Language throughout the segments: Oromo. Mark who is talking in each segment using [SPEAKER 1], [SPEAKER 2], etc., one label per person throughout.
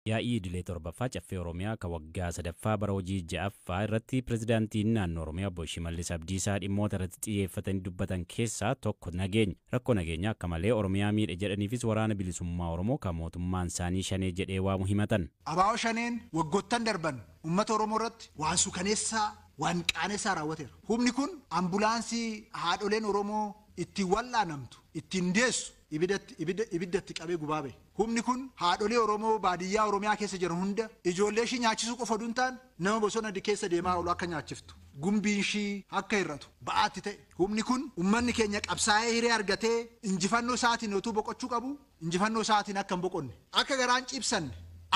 [SPEAKER 1] Yaa'ii idilee torbaffaa Caffee Oromiyaa kan waggaa sadaffaa bara hojii ja'affaa irratti pirezidaantiin naannoo Oromiyaa obbo Shimallis Abdiisaa dhimmoota irratti xiyyeeffatanii dubbatan keessaa tokko nageenya. Rakkoo nageenyaa akka malee Oromiyaa miidhe jedhaniifis waraana bilisummaa Oromoo kan mootummaan isaanii shanee jedhee waamu himatan.
[SPEAKER 2] Abaa'oo shaneen waggoottan darban uummata Oromoo irratti waan suukaneessaa waan qaanessaa raawwateera. Humni kun ambulaansii haadholeen Oromoo ittiin wal'aanamtu ittiin deessu ibiddatti qabee gubaa bahe. Humni kun haadholee Oromoo baadiyyaa Oromiyaa keessa jiran hunda ijoollee ishii nyaachisuu qofa osoo hin taane nama bosona keessa deemaa oolu akka nyaachiftu. Gumbiin ishii akka hir'atu ba'aatti ta'e. Humni kun uummanni keenya qabsaa'ee hiree argatee injifannoo isaatiin utuu boqochuu qabu injifannoo isaatiin akka hin boqonne akka garaan cibsanne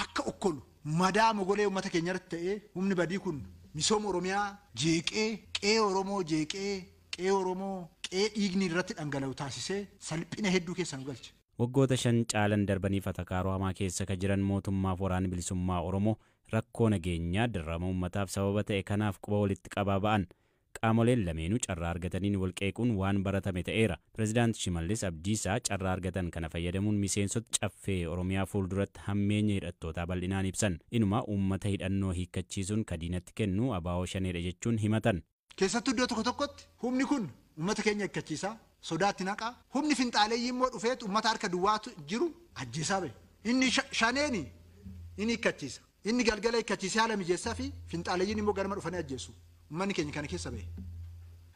[SPEAKER 2] akka okkolu madaa mogolee uummata keenya irratti ta'ee humni badii kun misooma Oromiyaa jeeqee qe'ee Oromoo jeeqee qe'ee Oromoo qe'ee dhiigni irratti dhangala'u taasisee salphina hedduu keessa nu galche.
[SPEAKER 1] Waggoota 5 caalan darbaniif atakaaroo hamaa keessa kan jiran mootummaaf waraanni bilisummaa Oromoo rakkoo nageenyaa darrama uummataaf sababa ta'e kanaaf quba walitti qabaa ba'an. Qaamoleen lameenuu carraa argataniin walqeequun waan baratame ta'eera. Pirezidaanti Shimallis Abdiisaa carraa argatan kana fayyadamuun miseensota Caffee Oromiyaa fuulduratti hammeenya hidhattootaa bal'inaan ibsan. Inuma uummata hidhannoo hiikkachiisuun kadiinatti kennu abaa'oo shaneedha jechuun himatan.
[SPEAKER 2] Keessattuu iddoo tokko tokkotti humni kun uummata keenya hiikkachiisaa sodaatti naqaa. Humni finxaaleeyyii immoo dhufeet uummata harka duwwaatu jiru ajjeesaa bahe. Inni shaneeni inni hiikkachiisa. Inni galgala hiikkachiisee haala mijeessaa fi finxaaleeyyiin immoo ganama dhufanii ajjeesu. Uummanni keenya kana keessa bahe.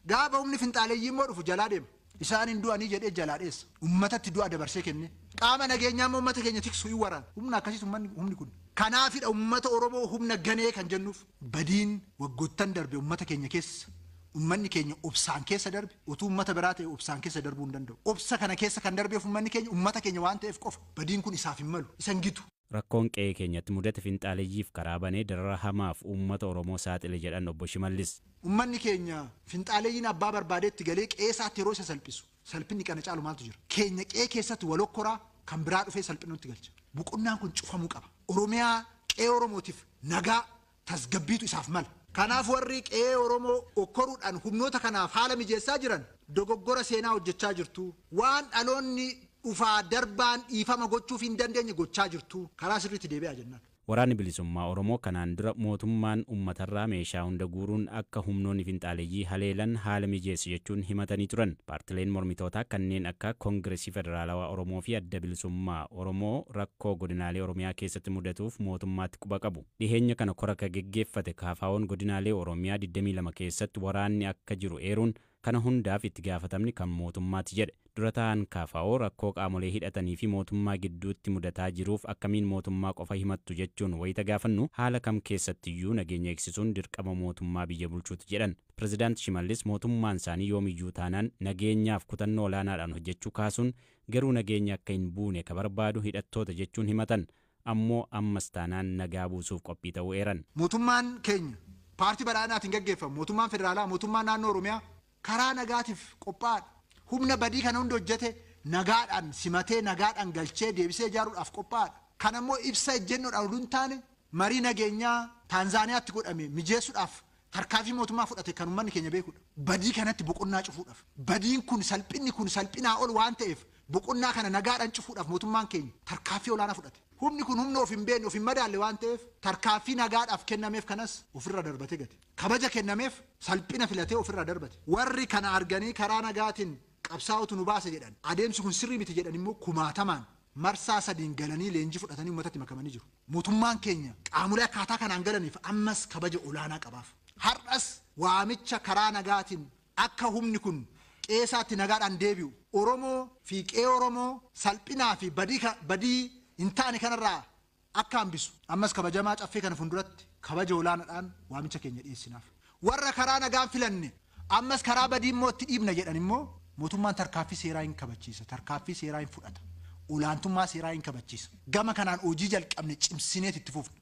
[SPEAKER 2] Gaafa humni finxaaleeyyii immoo dhufu jalaa deema. Isaan hin du'anii jedhee jalaa dheessa. Uummatatti du'a dabarsee kenne. Qaama nageenyaa immoo uummata keenya tiksu hin waraana. Humna akkasiis uummanni humni kun. Kanaafidha uummata Oromoo humna ganee kan jennuuf badiin waggoottan darbe uummata keenya keessa uummanni keenya obsaan keessa darbe utuu uummata biraa ta'e obsaan keessa darbuu hin danda'u. Obsa kana keessa kan darbeef uummanni keenya uummata keenya waan ta'eef qofa badiin kun isaaf hin malu isa hin gitu.
[SPEAKER 1] Rakkoon qe'ee keenyatti mudate finxaaleeyyiif karaa banee darara hamaaf uummata Oromoo saaxile jedhan obbo Shimallis.
[SPEAKER 2] Uummanni keenya finxaaleeyyiin abbaa barbaadeetti galee qe'ee isaatti yeroo isa salphisu salphinni kana caalu maaltu jira? Keenya qe'ee keessatti walokkoraa kan biraa dhufee salphinutti galcha. Boqonnaan kun cufamuu qaba. Oromiyaa qe'ee Oromootiif nagaa tasgabbiitu isaaf mala. Kanaaf warri qe'ee Oromoo okkoruudhaan humnoota kanaaf haala mijeessaa jiran dogoggora seenaa hojjechaa jirtu. Waan dhaloonni dhufaa darbaan dhiifama gochuuf hin dandeenye gochaa jirtu. Karaa sirriitti deebi'aa jennaan.
[SPEAKER 1] Waraanni bilisummaa Oromoo kanaan dura mootummaan uummatarraa meeshaa hunda guuruun akka humnoonni finxaaleeyyii haleelan haala mijeessu jechuun himatanii turan. Paartileen mormitootaa kanneen akka Koongireesii Federaalawaa Oromoo fi Adda Bilisummaa Oromoo rakkoo godinaalee Oromiyaa keessatti mudatuuf mootummaatti quba qabu. Dhiheenya kana kora ka geggeeffate KFO'n godinaalee Oromiyaa 22 keessatti waraanni akka jiru eeruun kana hundaaf itti gaafatamni kan mootummaati jedhe. Dura ta'an KFO rakkoo qaamolee hidhatanii fi mootummaa gidduutti mudataa jiruuf akkamiin mootummaa qofa himattu jechuun wayita gaafannu haala kam keessattiyyuu nageenya eegsisuun dirqama mootummaa biyya bulchuuti jedhan. Pirezidaanti Shimallis mootummaan isaanii yoomiyyuu taanaan nageenyaaf kutannoo olaanaadhaan hojjechuu kaasuun garuu nageenya akka hin buune ka barbaadu hidhattoota jechuun himatan. Ammoo ammas taanaan nagaa buusuuf qophii ta'uu eeran.
[SPEAKER 2] Mootummaan keenya paartii badhaadhinaatiin gaggeeffamu mootummaan federaalaa mootummaan naannoo Oromiyaa karaa nagaatiif qophaa'aadha. Humna badii kana hunda hojjete nagaadhaan simatee nagaadhaan galchee deebisee ijaaruudhaaf qophaa'aadha. Kana immoo ibsa ejjennoodhaan oduu hin taane marii nageenyaa Taanzaaniyaatti godhame mijeessuudhaaf tarkaanfii mootummaa fudhate kan uummanni keenya beekudha. Badii kanatti boqonnaa cufuudhaaf. Badiin kun salphinni kun salphinaa ol waan ta'eef boqonnaa kana nagaadhaan cufuudhaaf mootummaan keenya tarkaanfii olaanaa fudhate. Humni kun humna of hin beekne of hin madaalle waan ta'eef tarkaanfii nagaadhaaf kennameef kanas ofirra darbatee gate. Kabaja kennameef salphina filatee ofirra darbate. Warri kana arganii karaa nagaatiin qabsaa'otu nu baase jedhan adeemsi kun sirrii miti jedhan immoo kumaatamaan marsaa sadiin galanii leenjii fudhatanii uummatatti makamanii jiru. Mootummaan keenya qaamolee akkaataa kanaan galaniif ammas kabaja olaanaa qabaaf. Har'as waamicha karaa nagaatiin akka humni kun qe'ee isaatti nagaadhaan deebi'u Oromoo fi qe'ee Oromoo salphinaa fi badii hin taane kanarraa akka hambisu ammas kabajamaa caffee kana fuulduratti kabaja olaanaadhaan waamicha keenya dhiyeessinaaf. Warra karaa nagaan filanne ammas karaa badii immoo itti dhiibna jedhan immoo mootummaan tarkaaffii seeraa hin kabachiisa, tarkaaffii seeraa hin fudhata, olaantummaa seeraa hin kabachiisa. Gama kanaan hojii jalqabne cimsineet itti fufna.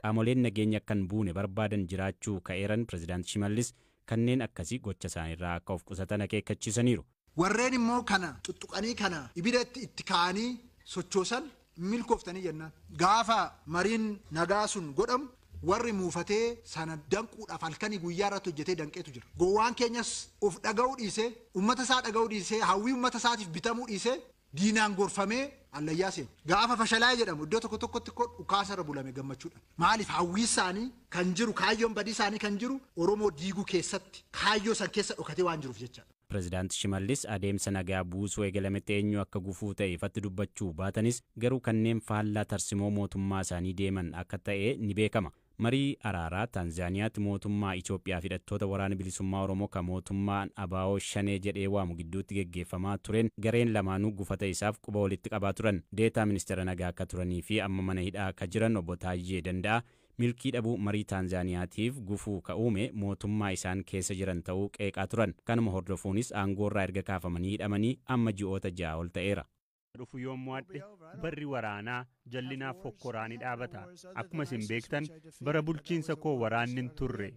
[SPEAKER 1] Qaamoleen nageenya akka hin buune barbaadan jiraachuu ka'eeran Pirezidaanti Shimallis kanneen akkasii gocha isaaniirraa akka of qusatan akeekkachiisaniiru.
[SPEAKER 2] Warreen immoo kana tuttuqanii kana ibidatti itti kaa'anii sochoosan milkooftanii jennaan. Gaafa mariin nagaa sun godhamu warri muufatee sana danquudhaaf halkanii guyyaa irratti hojjetee danqeetu jira. Gowwaan keenyas of dhaga'uu dhiisee, uummata isaa dhaga'uu dhiisee, hawwii uummata isaatiif bitamuu dhiisee diinaan gorfamee Allayyaa seenu. Gaafa fashalaa'ee jedhamu iddoo tokko tokkotti koo dhukaasarra bulame gammachuudhaan. Maaliif hawwii isaanii kan jiru kaayyoon badii isaanii kan jiru Oromoo diiguu keessatti kaayyoo san keessa dhokatee waan jiruuf jechaadha.
[SPEAKER 1] Pireezidaanti Shimallis adeemsa nagaa buusuu eegalametti eenyu akka gufuu ta'e ifatti dubbachuu baatanis garuu kanneen faallaa tarsimoo mootummaa isaanii deeman akka ta'e ni beekama. Marii araaraa Taanzaaniyaatti mootummaa Itoophiyaa fi hidhattoota waraana bilisummaa Oromoo kan mootummaan ABO Shanee jedhee waamu gidduutti geggeeffamaa tureen gareen lamaanuu gufata isaaf quba walitti qabaa turan. Deetaa ministeera nagaa akka turanii fi amma mana hidhaa akka jiran obbo Taayyee Danda'a milkii dhabuu marii Taanzaaniyaatiif gufuu ka'uume mootummaa isaan keessa jiran ta'uu qeeqaa turan. Kanuma hordofuunis aangoorraa erga kaafamanii hidhamanii amma ji'oota 6 ol ta'eera.
[SPEAKER 3] Dhufu yommuu adde barri waraanaa jallinaaf hokkoraa ni dhaabata. Akkuma isin beektan bara bulchiinsa koo waraanni hin turre.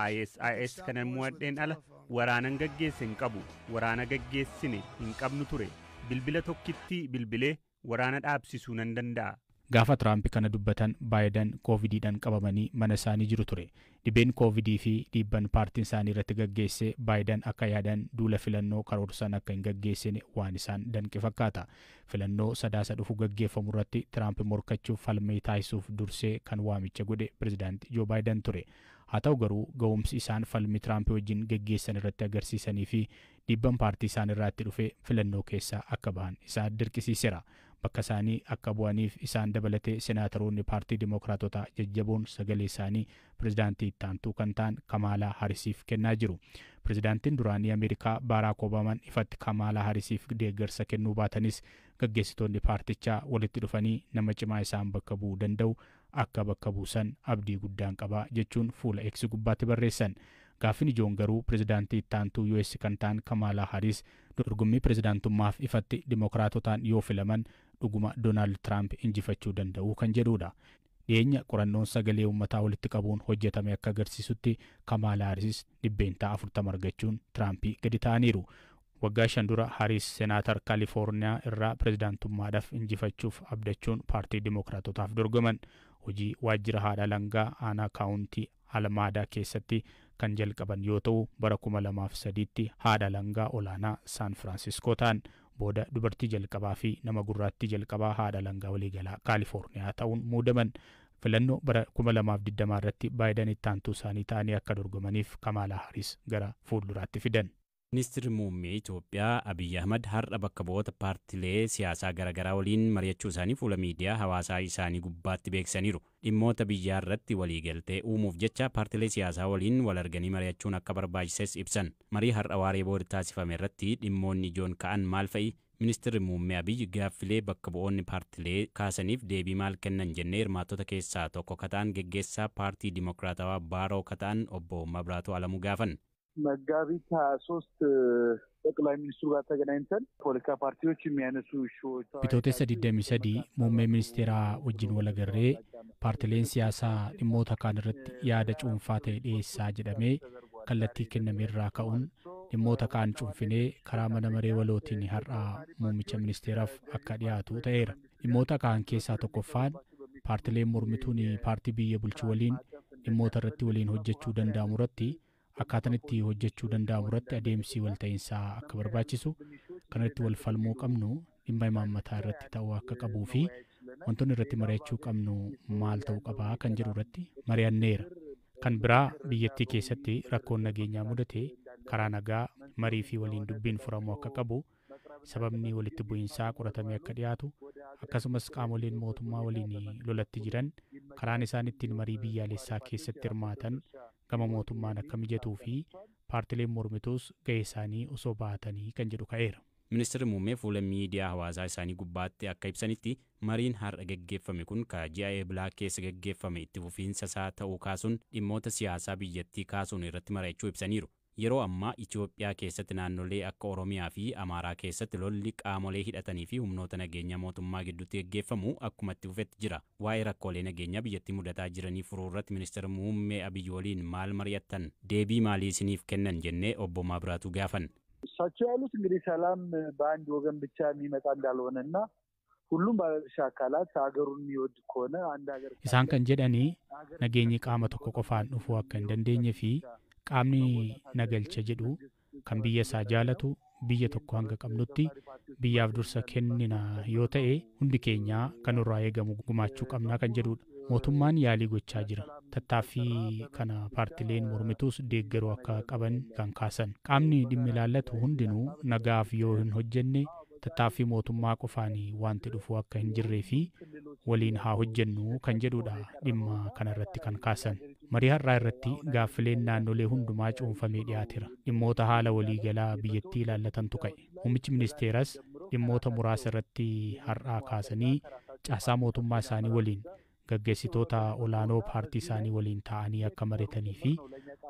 [SPEAKER 3] ISIS kanan mo'adheen ala waraanan gaggeesse hin qabu. Waraana gaggeessine hin qabnu ture. Bilbila tokkitti bilbilee waraana dhaabsisuu nan danda'a.
[SPEAKER 4] Gaafa Tiraamp kana dubbatan Baayidan koovidiidhaan qabamanii mana isaanii jiru ture. Dhibeen koovidii fi dhiibban paartiin isaanii irratti gaggeesse Baayidan akka yaadan duula filannoo karoorsan akka hin gaggeessine waan isaan danqe fakkaata. Filannoo Sadaasa dhufu gaggeeffamu irratti Tiraamp morkachuuf falmee taasisuuf dursee kan waamicha godhe pirezidaanti Joo Baayidan ture. Haa ta'u garuu ga'umsi isaan falmii Tiraamp wajjin gaggeessan irratti agarsiisanii fi dhiibban paartii isaan irratti dhufe filannoo keessaa akka bahan isaan dirqisiiseera. Bakka isaanii akka bu'aniif isaan dabalatee senaataroonni paartii Dimookiraatotaa jajjaboon sagalee isaanii pirezidaantii itti aantuu kan ta'an Kamaalaa Harisiif kennaa jiru. Pirezidaantiin duraanii Ameerikaa Baaraak Obaamaan ifatti Kamaalaa Harisiif deeggarsa kennuu baatanis gaggeessitoonni paartichaa walitti dhufanii nama cimaa isaan bakka bu'uu danda'u akka bakka buusan abdii guddaan qaba jechuun fuula X gubbaatti barreessan. Gaaffiin ijoon garuu pirezidaantii itti aantuu US kan ta'an Kamaalaa Haris dorgommii pirezidaantummaaf ifatti Dimookiraatotaan yoo filaman dhuguma Doonaald Tiraamp injifachuu danda'u kan jedhudha. Dhiyeenya qorannoon sagalee uummataa walitti qabuun hojjetame akka agarsiisutti Kamaalaa Haris 40% argachuun Tiraampii gadi ta'aniiru. Waggaa 5 dura Haris senaatar Kaalifoorniyaa irraa pirezidaantummaadhaaf injifachuuf abdachuun paartii Dimookiraatotaaf dorgoman. Hojii waajjira haadha alangaa aanaa kaawuntii Almaadaa keessatti kan jalqaban yoo ta'u bara 2003tti haadha alangaa olaanaa Saan Firaansiskoo ta'an. Booda dubartii jalqabaa fi nama gurraattii jalqabaa haadha alangaa waliigalaa Kaalifoorniyaa ta'uun muudaman. Filannoo bara 2020 irratti Baayidan itti aantuu isaanii ta'anii akka dorgomaniif Kamaalaa Haris gara fuulduraatti fidan.
[SPEAKER 1] Ministeerri muummee Itoophiyaa Abiyyi Ahmad har'a bakka bu'oota paartilee siyaasaa garaagaraa waliin mari'achuu isaanii fuula miidiyaa hawaasaa isaanii gubbaatti beeksisaniiru. Dhimmoota biyyaa irratti waliigaltee uumuuf jecha paartilee siyaasaa waliin wal arganii mari'achuun akka barbaachises ibsan. Marii har'a waaree booda taasifame irratti dhimmoonni ijoon ka'an maal fa'i? Ministeerri muummee Abiyyi gaaffilee bakka bu'oonni paartilee kaasaniif deebii maal kennan jennee hirmaattota keessaa tokko kataan geggeessaa paartii Dimookiraatawaa Baaroo kataan obbo Mabraatuu Alamuu gaafan.
[SPEAKER 5] መጋቢት 23 ጠቅላይ ሚኒስትሩ ጋር ተገናኝተን ፖለቲካ ፓርቲዎች የሚያነሱ ኢሹዎች
[SPEAKER 4] Bitootessa 23 muummee ministeeraa wajjin wal agarree paartileen siyaasaa dhimmoota kaan irratti yaada cuunfaa ta'e dhiyeessaa jedhamee kallattii kenname irraa ka'uun dhimmoota kaan cuunfinee karaa mana maree walootiin har'a muummicha ministeeraaf akka dhiyaatu ta'eera. Dhimmoota kaan keessaa tokkoffaan paartileen mormituun paartii biyya bulchu waliin dhimmoota irratti waliin hojjechuu danda'amu irratti akkaataan itti hojjechuu danda'amu irratti adeemsi walta'iinsaa akka barbaachisu kanatti wal falmuu qabnu dhimma imaammataa irratti ta'uu akka qabuu fi wantoonni irratti mari'achuu qabnu maal ta'uu qabaa kan jedhu irratti mari'anneera. Kan biraa biyyattii keessatti rakkoon nageenyaa mudate karaa nagaa marii fi waliin dubbiin furamuu akka qabu sababni walitti bu'iinsaa qoratamee akka dhiyaatu akkasumas qaamoleen mootummaa waliin lolatti jiran karaan isaan ittiin marii biyyaalessaa keessatti hirmaatan gama mootummaan akka mijatuu fi paartileen mormituus ga'ee isaanii osoo baatanii kan jedhu ka'eera.
[SPEAKER 1] Ministeerri muummee fuula miidiyaa hawaasaa isaanii gubbaatti akka ibsanitti mariin har'a geggeeffame kun ka ji'a Eebilaa keessa geggeeffame itti fufiinsa isaa ta'uu kaasuun dhimmoota siyaasaa biyyattii kaasuun irratti mari'achuu ibsaniiru. Yeroo ammaa Itoophiyaa keessatti naannolee akka Oromiyaa fi Amaaraa keessatti lolli qaamolee hidhatanii fi humnoota nageenyaa mootummaa gidduutti geggeeffamu akkuma itti fufetti jira. Waa'ee rakkoolee nageenyaa biyyattii mudataa jiranii furuu irratti ministeera muummee Abiyyi waliin maal mari'attan? Deebii maalii isiniif kennan jennee obbo Mabraatuu gaafan.
[SPEAKER 5] እሳቸው ያሉት እንግዲህ ሰላም በአንድ ወገን ብቻ የሚመጣ እንዳልሆነ እና ሁሉም ባለድርሻ አካላት ሀገሩን የሚወድ ከሆነ አንድ ሀገር
[SPEAKER 4] Isaan kan jedhanii nageenyi qaama tokko qofaan dhufuu akka hin dandeenye fi qaamni nagalcha jedhu kan biyya isaa jaalatu biyya tokko hanga qabnutti Biyyaaf dursa kennina yoo ta'e hundi keenya kan nurraa eegamu gumaachuu qabnaa kan jedhudha. Mootummaan yaalii gochaa jira. Tattaaffii kana paartileen mormituus deeggaruu akka qaban kan kaasan. Qaamni dhimmi ilaallatu hundinuu nagaaf yoo hin hojjenne tattaaffii mootummaa qofaan wanti dhufu akka hin jirree fi waliin haa hojjennu kan jedhudha dhimma kanarratti kan kaasan. Marii har'aa irratti gaaffileen naannolee hundumaa cuunfamee dhiyaateera. Dhimmoota haala waliigalaa biyyattii ilaallatantu ka'e. Muummichi ministeeras dhimmoota muraasa irratti har'aa kaasanii caasaa mootummaa isaanii waliin gaggeessitoota olaanoo paartii isaanii waliin ta'anii akka mari'atanii fi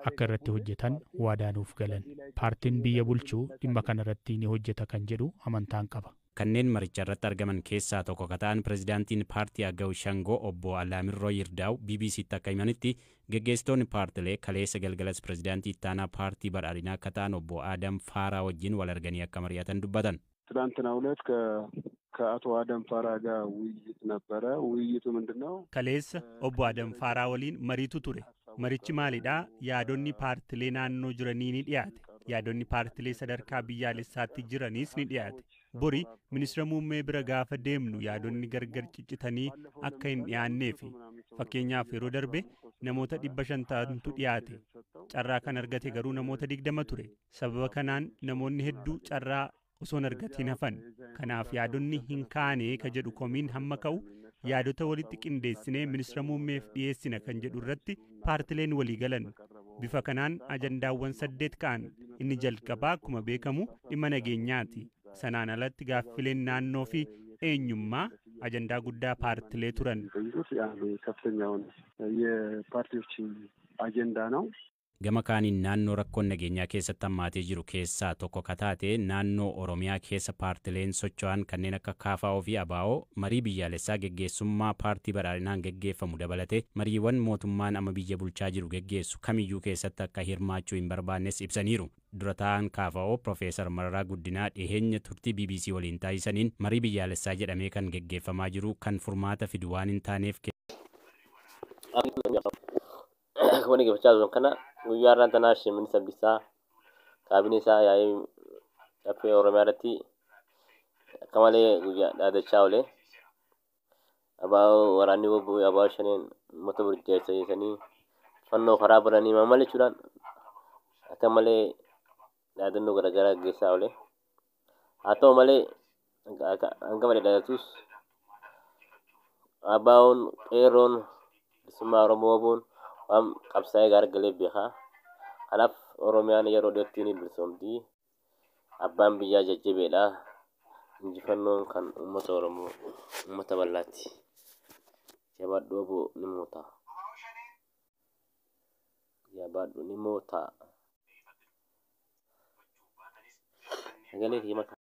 [SPEAKER 4] akka irratti hojjetan waadaa nuuf galan. Paartiin biyya bulchu dhimma kanarratti ni hojjeta kan jedhu amantaan qaba.
[SPEAKER 1] Kanneen maricha irratti argaman keessaa tokko ka ta'an pirezidaantiin paartii Agaw Shangoo obbo Alaamirroo Yirdaaw BBCtti akka himanitti geggeessitoonni paartilee kaleessa galgalas pirezidaantii ittaanaa paartii badhaadhinaa akka ta'an obbo Adam Faaraa wajjin wal arganii akka mari'atan dubbatan.
[SPEAKER 6] ትናንትናው ዕለት ከአቶ አደም ፋራ ጋር ውይይት ነበረ። ውይይቱ ምንድን ነው?
[SPEAKER 3] Kaleessa obbo Adam Faaraa waliin mariitu ture. Marichi maalidhaa? Yaadonni paartilee naannoo jiranii ni dhiyaate. Yaadonni paartilee sadarkaa biyyaalessaatti jiraniis ni dhiyaate. Bori ministeera muummee bira gaafa deemnu yaadonni gargar ciccitanii akka hin dhiyaanneefi. Fakkeenyaaf yeroo darbe namoota 500 ta'antu dhiyaate. Carraa kan argate garuu namoota 20 ture. Sababa kanaan namoonni hedduu carraa osoo hin argatiin hafan. Kanaaf yaadonni hin kaane ka jedhu komiin hamma ka'u yaadota walitti qindeessinee ministeera muummeef dhiyeessina kan jedhu irratti paartileen walii galan. Bifa kanaan ajandaawwan 8 ka'an. Inni jalqabaa akkuma beekamu dhimma nageenyaati. Sanaan alatti gaaffileen naannoo fi eenyummaa ajandaa guddaa paartilee turan.
[SPEAKER 6] ከፍተኛውን የፓርቲዎች አጀንዳ ነው።
[SPEAKER 1] Gama kaaniin naannoo rakkoon nageenyaa keessatti hammaatee jiru keessaa tokko ka taate naannoo Oromiyaa keessa paartileen socho'an kanneen akka KFO fi ABO marii biyyaalessaa geggeessummaa paartii badhaadhinaan geggeeffamu dabalatee mariiwwan mootummaan amma biyya bulchaa jiru geggeessu kamiyyuu keessatti akka hirmaachuu hin barbaannes ibsaniiru. Dura ta'an KFO Profeesar Mararaa Guddinaa dhiheenya turtii BBC waliin taasisaniin marii biyyaalessaa jedhamee kan geggeeffamaa jiru kan furmaata fidu waan hin taaneef
[SPEAKER 7] Wani gabachaa jiru kana guyyaa har'aan tanaa Shimallis Abdiisaa kaabinee isaa yaa'ii caffee Oromiyaa irratti akka malee guyyaa dhaadachaa oole. Abaaboo waraanni bobba'ee abaaboo shaneen uummata burjaajessanii fannoo karaa bananii maal jechuudhaan akka malee dhaadannoo garaagaraa gaggeessaa oole. Haa ta'u malee hanga malee dhaadatus abaaboon qeerroon bilisummaa Oromoo boon waan qabsaa'ee gaara galee beekaa. Kanaaf Oromiyaan yeroo dhiyootti ni bilisoomti. Abbaan biyyaa jajjabeedha. Injifannoon kan uummata Oromoo uummata bal'aati. Jabaadhu obbo ni moota. Jabaadhu ni moota. Sagalee kiyya.